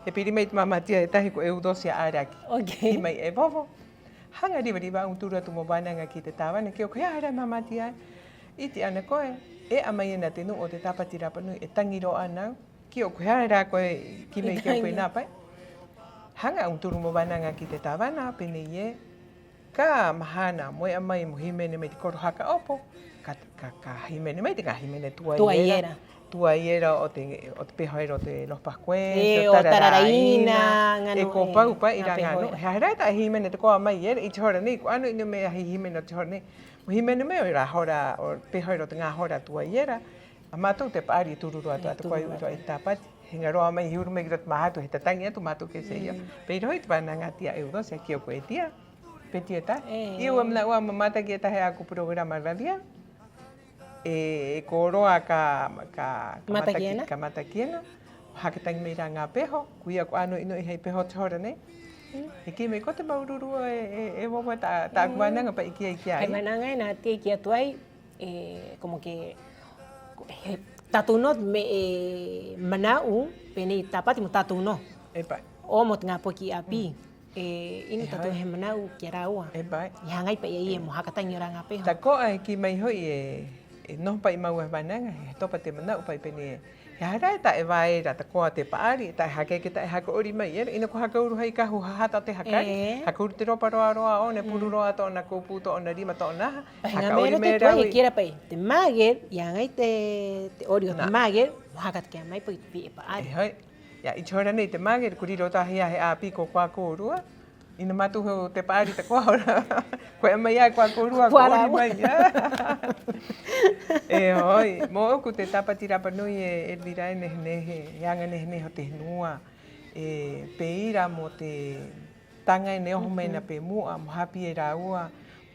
He piri mai te māmātia e tahi ko Eudosia Araki. Kī mai: e vovo, haŋa riva-riva a au mo turu atu mo vānaŋa ki te tāvana, kioku he aha rā e māmātia ē. 'Ite 'ana koe, e'a mai ena te nu'u o te Tāpati Rapa Nui, e taŋi rō 'ana a au. Kioku he aha rā koe i kī mai ki a au pē nā pa'i. Haŋa a au mo turu mo vānaŋa ki te tāvana, pē nei ē: ka mahana mo e'a mai mo hīmene mai te koro haka 'opo, ka, ka, ka hīmene mai te ŋā hīmene tuai era. Tuai era. Tuai era o te, o te peho era o te Los Pascuenses, e, o Tararaina, Tararaina, ŋā nu'u, e ko pau pa'i rā ŋā nu'u. He aha rā e ta'e hīmene tako'a mai era, 'i te hora nei ko 'ano'i-no'i mai a hai hīmene o te hora nei. Mo hīmene mai o rā hora, o peho era o te ŋā hora tuai era. A mātou te pa'ari e turu rō atu, e turu rō atu i te tāpati. He ŋaro'a mai, he uru mai ki roto māhatu, he tataŋi atu mātou, qué sé yo. Pē ira ho'i te vānaŋa a tia Eudosia, kioku e tia, pē tia e tahi. 'Ī au e mana'u 'ā mo mata ki a tahi ā'aku programa radial. E, e ko roa ka, ka, ka mata ki ena. Ka mata ki ena. Haka taŋi mai rā ŋā peho, koia ko 'ano'i-no'i hai peho o te hora nei. He kī mai: ko te māuru-uru e, e, e vovo, tā, tā'aku vānaŋa pa'i i kī ai, i kī ai. Hai vānaŋa ena a tia i kī atu ai, e, como que, he tātou nō te me'e mana'u pē nei tāpati mo tātou nō. E pa'i. 'O mo te ŋā poki 'āpī. E, 'ina tātou he mana'u ki a rāua. E pa'i. I haŋa ai pa'i a ia mo haka taŋi o rā ŋā peho. Tako'a he kī mai ho'i e, e noho pa'i māua he vānaŋa, he topa te mana'u pa'i pē nei ē: he aha rā e ta'e vae era tako'a te pa'ari, ta'e haka eke, ta'e haka 'ori mai era, 'ina ko haka uru hai kahu hahata o te hakari, haka uru te ropa roa-roa ō'ona, e puru rō 'ā tō'ona kōpū, tō'ona rima, tō'ona aha. Haka 'ori mai era. Kī era pa'i te mager, i aŋa ai te, te 'ori o te mager mo haka take'a mai pa'i te vi'e pa'ari. E ho'i. Ia, 'i te hora nei te mager ko riro tahi 'ā he 'āpī ko kuā kōrua. 'Ina mātou he o te pa'ari tako'a hora. Ko e'a mai 'ā kuā kōrua, ko 'ori mai 'ā. E ho'i, mō'oku te Tāpati Rapa Nui, e Elvira, e nehe-nehe, he aŋa nehe-nehe o te henua. E, pē ira mo te taŋa ena e oho mai ena pe mu'a, mo hāpī e rāua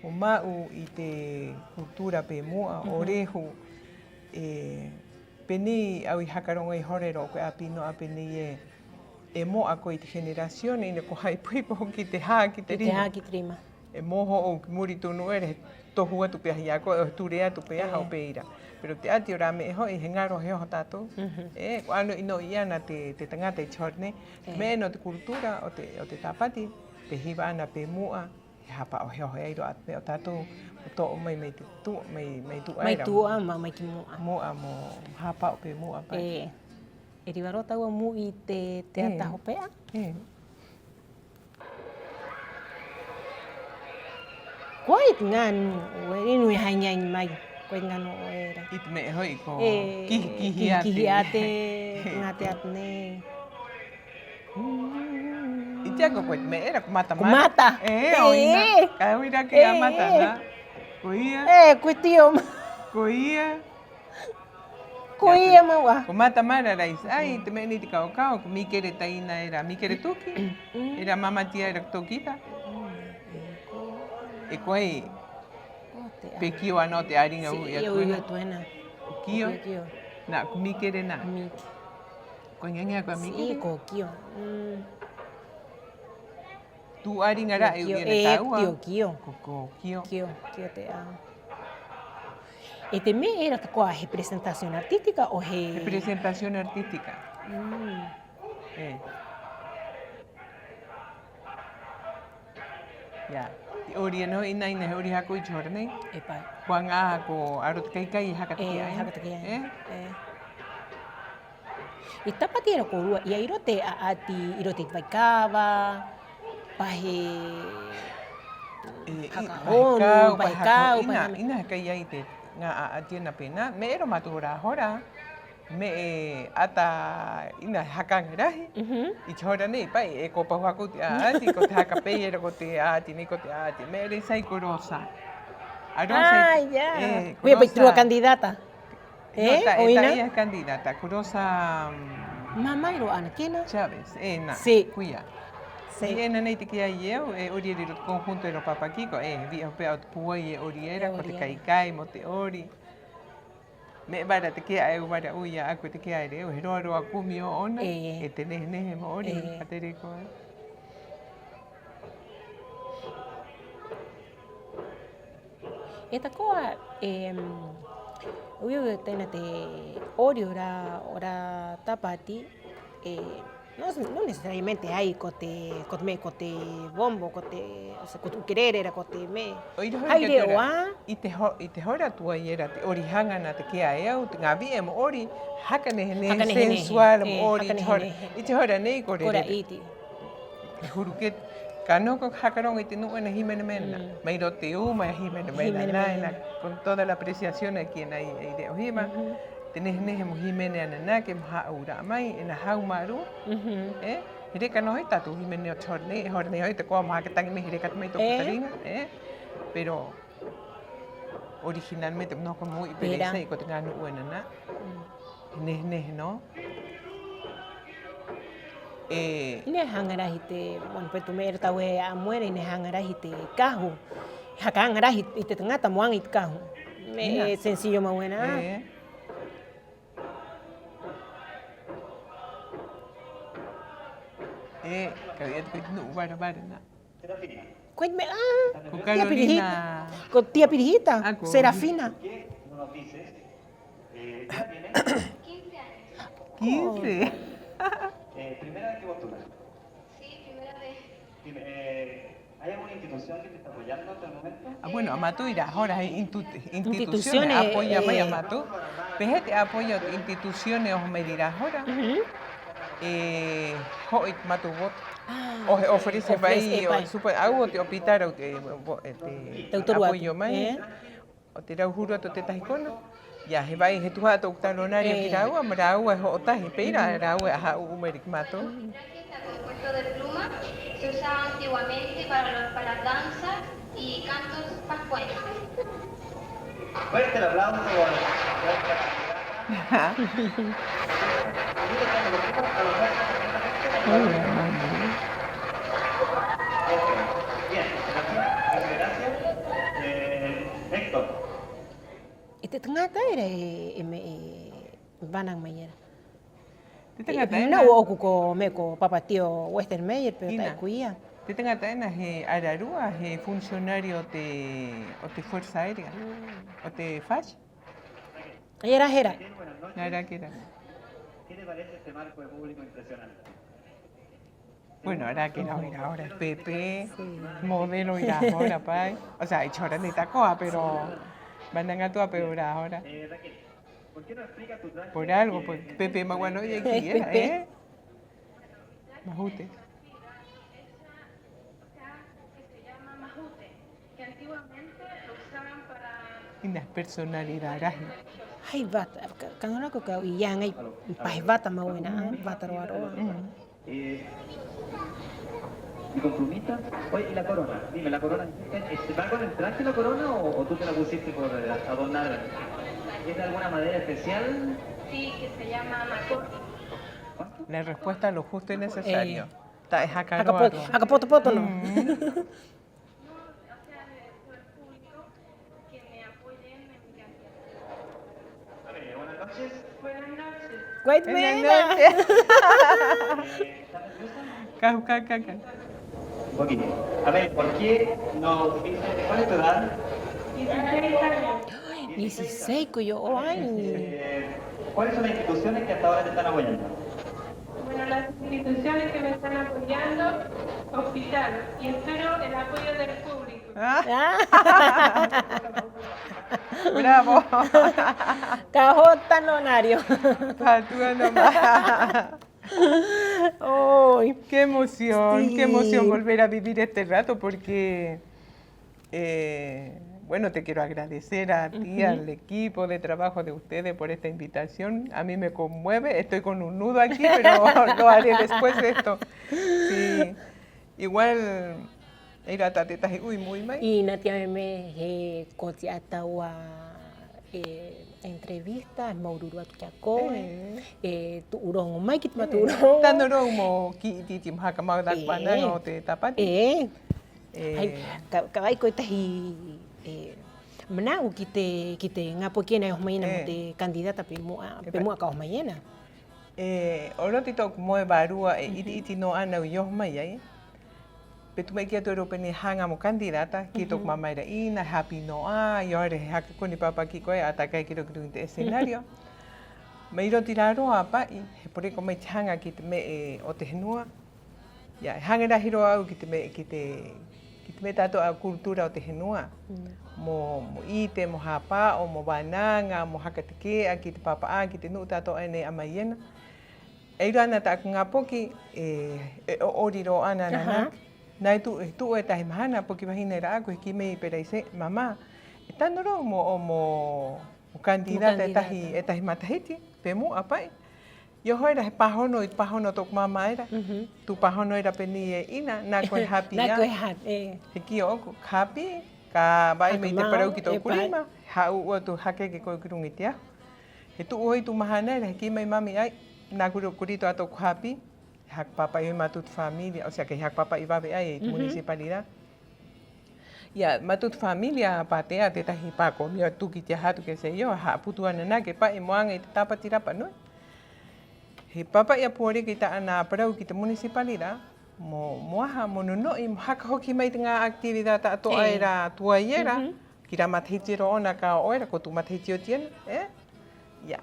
mo ma'u i te cultura pe mu'a o rehu. E, pē nei a au i haka roŋo ai, hore rō koe 'āpī nō 'ā, pē nei ē: e mo'a koe i te generación, 'ina ko ha'i puhi koe ki te hā, ki te rima. Ki te hā, ki te rima. E moho ō'ou ki muri i tū nu'u era, he tohu atu pēaha i a koe, 'o he ture atu pēaha 'o pē ira. Pero te 'ati o rā me'e ho'i, he ŋaro, he oho tātou. E, ko 'ano'i-no'i 'ana te, te taŋata 'i te hora nei. Te me'e ena o te cultura o te, o te Tāpati, pe hiva 'ana pe mu'a, he hāpa'o, he oho, e ai rō 'ā te me'e o tātou mo to'o mai, mai te tu'a, mai, mai tu'a era. Mai tu'a, ma-, mai ki mu'a. Mu'a mo hāpa'o pe mu'a pa'i. E, e riva rō tāua mo u'i i te, te ata hope'a. E. Ko ai te ŋā nu'u era, e nui hai ŋaŋi mai, ko ai te ŋā nu'u era. 'I te me'e ho'i ko kihi-kihi 'ā te, kihi-kihi 'ā te ŋā te ata nei. 'Ite 'ā koe, ko ai te me'e era ko mata-mata. Ko mata. E, 'o 'ina. Ka u'i rā kē a mata, hā? Koia. E, ko tio. Koia. Ko ia mau 'ā. Ko Mata Mara era i, ai, te me'e nei te kao-kao, ko Mikere taina era, Mikere Tuki, era mama tía era ko Tokita. E koe, pē kio 'ana o te 'āriŋa u'i atu ena. Ko kio. Nā, ko Mikere nā. Ko ŋaŋi a koe a Mikere? Ko kio. Tū 'āriŋa ra'e u'i ena tāua. Kio, kio. Ko, ko kio. Kio, kio te 'ā. E te me'e era tako'a he presentación artística o he... He presentación artística. Mm. E. Ya. Te 'ori ena ho'i 'ina, 'ina he 'ori haka 'ou i te hora nei. E pa'i. Ko aŋa 'ā ko a roto i te kai-kai e haka take'a. E haka take'a. E. E. I Tāpati era kōrua i ai rō te 'a'ati, i roto i te vaikava, pa he haka honu, pa he kau, pa he... 'Ina, 'ina he kai ai te ŋā 'a'ati ena pē nā. Me'e era o mātou o rā hora, me'e 'ata 'ina he haka aŋa rahi. I te hora nei pa'i e ko pau haka 'ou te 'a'ati, ko te haka pē era ko te 'a'ati nei, ko te 'a'ati. Me'e era i sai ko Rosa. A Rosa. Ai, ya. Ko ia pa'i te rua candidata. E, o ina? Ia candidata, ko Rosa, mm, mama era o Ana Kena Chávez, e, nā, ko ia. Vi'e ena nei take'a ai e au, e 'ori era 'i roto conjunto era o Papa Kiko, e, vi'e hope'a o te pūai e 'ori era, ko te kai-kai mo te 'ori. Me'e vara take'a e au, vara 'ui 'ā'aku e take'a era e au, he roa-roa kumi ō'ona, e te nehe-nehe mo 'ori, a te rekoa. E tako'a, em, 'ui-'ui atu ena te 'ori o rā, o rā Tāpati, e, no, no necesariamente hai ko te, ko te me'e, ko te bombo, ko te, o sea, ko te ukerere era, ko te me'e. Hai rē 'ā. 'I te ho-, 'i te hora tuai era te 'ori haŋa nā take'a e au, te ŋā vi'e mo 'ori haka nehe-nehe, sensual mo 'ori, 'i te hora, 'i te hora nei ko rere. He huru kē, ka noho koe ka haka roŋo i te nu'u ena hīmene mai ena. Mai roto te uma e hīmene mai ena, nā, ena, con toda la apreciación e kī ena i, i te 'ohipa. Te nehe-nehe mo hīmene ananake mo hā'aura'a mai ena haumārū. E, he reka nō ho'i tātou hīmene o te hora nei, e hora nei ho'i tako'a mo haka taŋi mai, he reka atu mai tō'oku tariŋa, e. Pero originalmente mo noho koe mo u'i pē ira i sai ko te ŋā nu'u ena nā. He nehe-nehe nō. E. 'Ina he haŋa rahi te, bueno, pē tū me'e era tāua e 'a'amu era, 'ina he haŋa rahi te kahu. Haka aŋa rahi i te taŋata mo aŋa i te kahu. Me'e sencillo mau ena. E. E, ka u'i atu ko te nu'u vara-vara nā. Ko me'e, ah, ko Tía Pirihita. Ko Tía Pirihita, Serafina. Quince. Ah, bueno, a mātou 'i rā hora hai institu-, instituciones apoya mai a mātou. ¿Pē hē te apoyo o te instituciones o me'e 'i rā hora? E ho'i te mātou voto. 'O he ofrece, vai, o te supe-, au o te optar o te, e, te apoyo mai. O te rau huru atu o tētahi kona. Ya, he vai, he tuha atu o talonario ki a rāua, mo rāua e ho'o tahi, pē ira a rāua e hā'ū'ū mai era ki a mātou. Está compuesto de plumas, se usaba antiguamente para los, para danzas y cantos pascuenses. Fuerte el aplauso a la candidata. Bien, gracias, gracias. Eh, Héctor. E te taŋata era e, e me'e, e vānaŋa mai era. Te taŋata ena, ō'oku ko me'e ko Papa Tío Western Meyer, pero ta'e ko ia. Te taŋata ena he ararua, he funcionario o te, o te Fuerza Aérea, o te FACH. Era, era. Era, era. ¿Qué te parece este marco de público impresionante? Bueno, era que no, era ahora es Pepe, modelo 'i rā hora, pa'i. O sea, 'i te hora nei tako'a, pero vānaŋa atu a Pepe 'i rā hora. Por algo, pues, Pepe Maguano, e kī era, ¿eh? Mahute. 'Ina personalidad rahi. Hai vata, ka, ka ŋaro ko ka i aŋa ai pa he vata mau ena, vata roa-roa. Eh, mi compromita. Oye, ¿y la corona? Dime, ¿la corona, este, va con el traje la corona o, o tú te la pusiste por, eh, adornar? ¿Es de alguna madera especial? Sí, que se llama Makoki. La respuesta lo justo y necesario. Eh, ta'e haka roa-roa. Haka poto-poto nō. Mm. Buenas noches. Buenas noches. Ka, ka, ka, ka. Un poquito. A ver, ¿por qué nos dice, cuál es tu edad? Dieciséis años. Dieciséis koe, ō'ou aŋi. Eh, ¿cuáles son las instituciones que hasta ahora te están apoyando? Bueno, las instituciones que me están apoyando, hospital, y espero el apoyo del público. Ah. Bravo. Ka hota nō, Nario. Pātua nō más. ¡Ay! Qué emoción, qué emoción volver a vivir este rato porque, eh, bueno, te quiero agradecer a ti, al equipo de trabajo de ustedes por esta invitación. A mí me conmueve, estoy con un nudo aquí, pero lo haré después de esto. Sí. Igual, e ai rō 'ā te tētahi 'ui mo 'ui mai. 'Ina te me'e he ko ti'a taua, e, entrevista, he māuru-uru atu ki a koe. E, e tu'u roŋo mai ki te mātou roŋo. Tano rō mo kī 'iti-'iti mo haka ma'u tā'aku vānaŋa o te Tāpati. E. E. Hai, ka, ka ai koe tahi, e, mana'u ki te, ki te ŋā poki ena e oho mai ena mo te candidata pe mu'a, pe mu'a ka oho mai ena. E, o roto i tō'oku moe vārua e 'iti-'iti nō 'ana au i oho mai ai. Pē tū me'e kī atu era pē nei haŋa mo candidata, kī tō'oku māmā era 'ina, he hāpī nō 'ā, 'i oho era he haka koni pāpā ki koe 'ātā kai ki roto ki ruŋa i te escenario. Mai roto i rā roa, pa'i, he poreko mai te haŋa ki te me'e o te henua. Ia, he haŋa rahi rō au ki te me'e, ki te, ki te me'e ta'ato'a cultura o te henua. Mo, mo 'ite, mo hāpa'o, mo vānaŋa, mo haka take'a ki te pāpa'ā, ki te nu'u ta'ato'a ena e 'ā mai ena. E ai rō 'ana tā'aku ŋā poki e, e 'o-'ori rō 'ana ananake. Nā, e tu'u, e tu'u e tahi mahana, poki vahine ra'e 'ā'aku, he kī mai pē ira i se, māmā, e tano rō mo, mo, mo candidata e tahi, e tahi matahiti pe mu'a, pa'i. I oho era he pāhono, i te pāhono o tō'oku māmā era. Tū pāhono era pē nei ē: 'Ina, nā koe e hāpī 'ā. He kī ō'oku: Ka hāpī, ka va'ai mai te parau ki tō'oku rima, he hā'ū'ū atu, haka eke koe ki ruŋa i te ahu. He tu'u ho'i tū mahana era, he kī mai Mami: 'Ai, nā, ko rito 'ā tō'oku hāpī. He haka pāpa'i ho'i mātou te familia, o sea, kai haka pāpa'i vave 'ā i te municipalidad. Ia, mātou te familia, pātea, tētahi pākomio, tū ki te aha atu, qué sé yo, ha'aputu ananake, pa'i, mo aŋa i te Tāpati Rapa Nui. He pāpa'i a Puareka i tā'ana parau ki te municipalidad mo, mo aha, mo no-no'i, mo haka hoki mai te ŋā actividad ta'ato'a era tuai era ki rā matahiti era ō'ona ka o'o era, ko tū matahiti oti ena, ¿eh? Ia.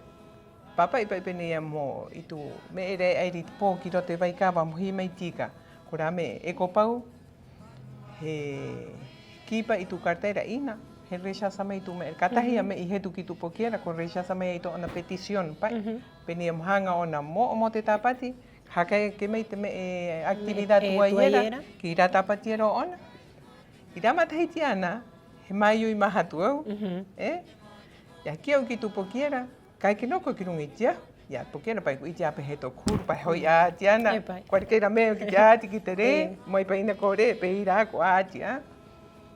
Pāpa'i pa'i pē nei ē: mo, i tū me'e era e 'ai era i te pō ki roto i te vaikava mo hī mai tika, ko rā me'e e ko pau, he kī pa'i i tū cartera: 'Ina, he rechaza mai tū me'e era. Ka tahi a me'e i hetu ki tū poki era, ko rechaza mai ai tō'ona petición, pa'i. Pē nei ē: mo haŋa ō'ona mo'o mo te Tāpati, haka eke mai te me'e actividad tuai era ki rā Tāpati era ō'ona. 'I rā matahiti 'ana, he māui-ui māhatu au, ¿eh? Ia, kī au ki tū poki era: Ka eke nō koe ki ruŋa i te ahu. Ia, te poki era, pa'i, ko 'ite 'ā pē hē tō'oku huru, pa'i, ho'i 'ā'ati 'ana. Cualquiera me'e, ki te 'ā'ati, ki te rē, mai pa'i 'ina ko rē, pē ira 'ā, ko 'ā'ati 'ā.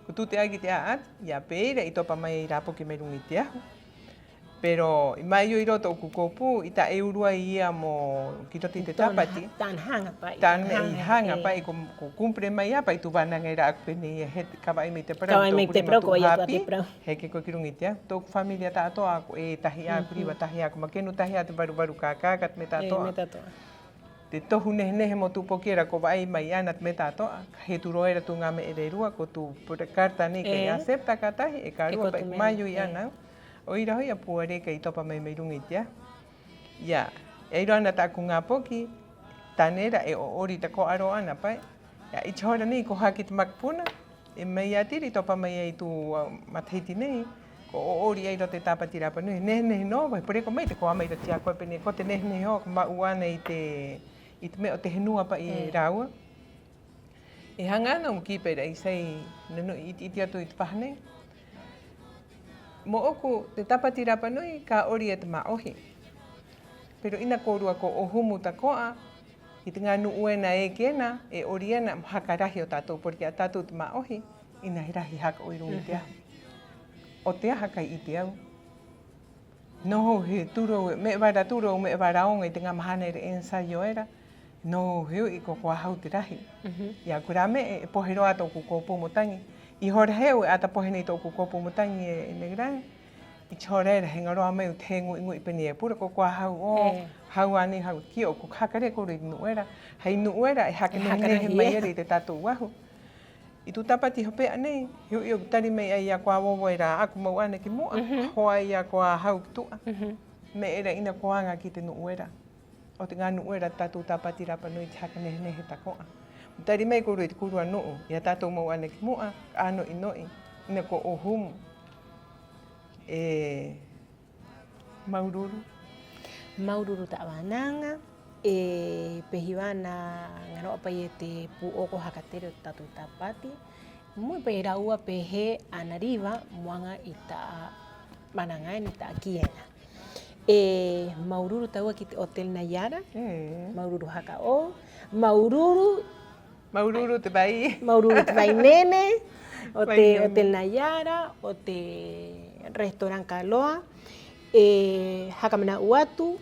Ko tute 'ā ki te 'ā'ati, ia, pē ira i topa mai ai rā poki mai ruŋa i te ahu. Pero i māui-ui rō tō'oku kōpū, 'ita e uru ai ia mo ki roto i te Tāpati. Tā'ana haŋa pa'i. Tā'ana haŋa pa'i, ko, ko cumple mai 'ā pa'i tū vānaŋa era 'ā'aku pē nei ē: he ka va'ai mai te parau ki tō'oku rima, tū hāpī, he eke koe ki ruŋa i te ahu. Tō'oku familia ta'ato'a, ko 'ē tahi 'ā, ko riva tahi 'ā, ko makenu tahi 'ā, te varu-varu kākaka, te me'e ta'ato'a. Te tohu nehe-nehe mo tū poki era ko va'ai mai 'ana, te me'e ta'ato'a. Ka hetu rō era tū ŋā me'e rē rua, ko tū carta nei kai acepta, ka tahi, 'e ka rua pa'i, ko māui-ui 'ana. 'O ira ho'i a Puareka i topa mai mai ruŋa i te ahu. Ia, e ai rō 'ana tā'aku ŋā poki, tane era e 'o-'ori tako'a rō 'ana, pa'i. Ia, 'i te hora nei ko haka 'ite makupuna, 'e mai ia tira i topa mai ai tū, uh, matahiti nei, ko 'o-'ori ai rō te Tāpati Rapa Nui, he nehe-nehe nō, he poreko mai te koa mai i roto i a koe pē nei ē: ko te nehe-nehe ho'i ko ma'u 'ana i te, i te me'e o te henua, pa'i, e rāua. E haŋa 'ana mo kī pē ira i se, no-no'i 'iti-'iti atu i te faha nei. Mō'oku, te Tāpati Rapa Nui, ka 'ori e te mā'ohi. Pero 'ina kōrua ko 'ohumu tako'a i te ŋā nu'u ena e eke ena, e 'ori ena mo haka rahi o tātou, porque a tātou te mā'ohi, 'ina he rahi haka 'ou 'i ruŋa i te ahu. ¿'O te aha? Kai 'ite au. Noho he turu, me'e vara turu, me'e vara oŋa i te ŋā mahana era e ensayo era. Noho he u'i ko kuā hau te rahi. I a Kura me'e, e pohe rō 'ā tō'oku kōpū mo taŋi. 'I hora he u'i 'ata pohe nei tō'oku kōpū mo taŋi e, e negra ē. 'I te hora era he ŋaro'a mai au te hē ŋu'i-ŋu'i pē nei ē: pura ko kuā hau 'ō, hau 'ā nei, hau ki 'ō. Ko haka rē kōrua i te nu'u era. Hai nu'u era e haka nehe-nehe mai era i te tātou ahu. 'I tū Tāpati hope'a nei, he u'i au ko tari mai 'ā i a kuā vovo era 'ā'aku mau 'ana ki mu'a, hoa i a kuā hau ki tu'a. Me'e era 'ina ko aŋa ki te nu'u era. 'O te ŋā nu'u era o te tātou Tāpati Rapa Nui te haka nehe-nehe tako'a. Mo tari mai kōrua i te kōrua nu'u, i a tātou mau 'ana ki mu'a, 'āno'i-no'i, 'ina ko 'ōhumu. E, māuru-uru. Māuru-uru ta'a vānaŋa, e, pē hē vānaŋa rō 'ā pa'i e te pū'oko haka tere o te tātou Tāpati, mo u'i pa'i rāua pē hē ana riva mo aŋa i ta'a vānaŋa ena, i ta'a kī ena. E, māuru-uru tāua ki te Hotel Nayara. Māuru-uru haka 'ou. Māuru-uru. Māuru-uru te vai. Māuru-uru te vai nene o te Hotel Nayara, o te Restaurant Kaloa. E, haka mana'u atu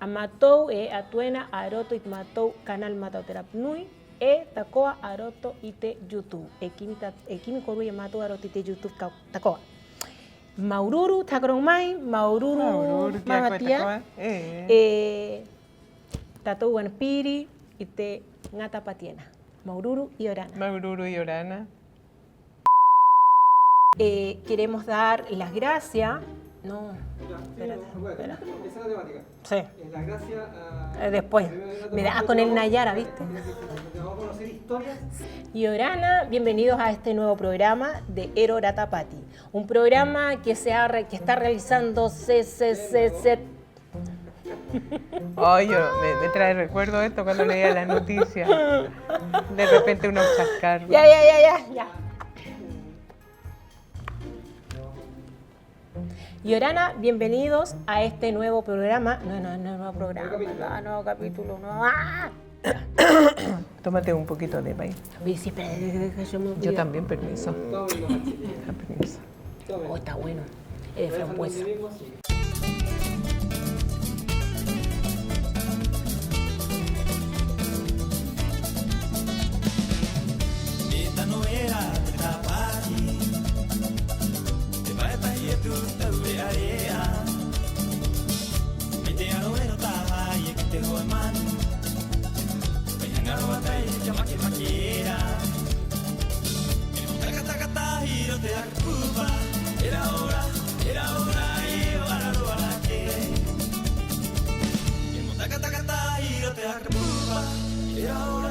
a mātou e e'a atu ena a roto i te mātou canal Mata o te Rapa Nui, 'e tako'a a roto i te YouTube. E kimi ta-, e kimi kōrua i a mātou a roto i te YouTube ka-, tako'a. Māuru-uru te haka roŋo mai, māuru-uru, māuru-uru ki a koe tako'a. E, tātou ana piri i te ŋā Tāpati ena. Māuru-uru, 'iorana. Māuru-uru, 'iorana. Eh, queremos dar las gracias. No, espérate, espera. Sí. Eh, después. Me da con el Nayara, ¿viste? 'Iorana, bienvenidos a este nuevo programa de Ero Rā Tāpati. Un programa que se ha re-, que está realizando se, se, se, se, Ay, yo, me, me trae recuerdo esto cuando leía las noticias. De repente unos chascarros. Ya, ya, ya, ya, ya. 'Iorana, bienvenidos a este nuevo programa. No, no, no, nuevo programa, no, nuevo capítulo, no. ¡Ah! Tómate un poquito de maíz. Oye, sí, espera, deja, deja, yo me olvidé. Yo también, permiso. Ah, permiso. Oh, está bueno. Es de frambuesa. E tano era te tāpati, te pae tahi e tū taure'a-re'a. Mai te aro era o taha ia ki te hoa manu, mai haŋa rō a tai ki a Makemake era. E mo taka-taka tahi rō te haka pupa, era ora, era ora e o ara rō anake. E mo taka-taka tahi rō te haka pupa, era ora.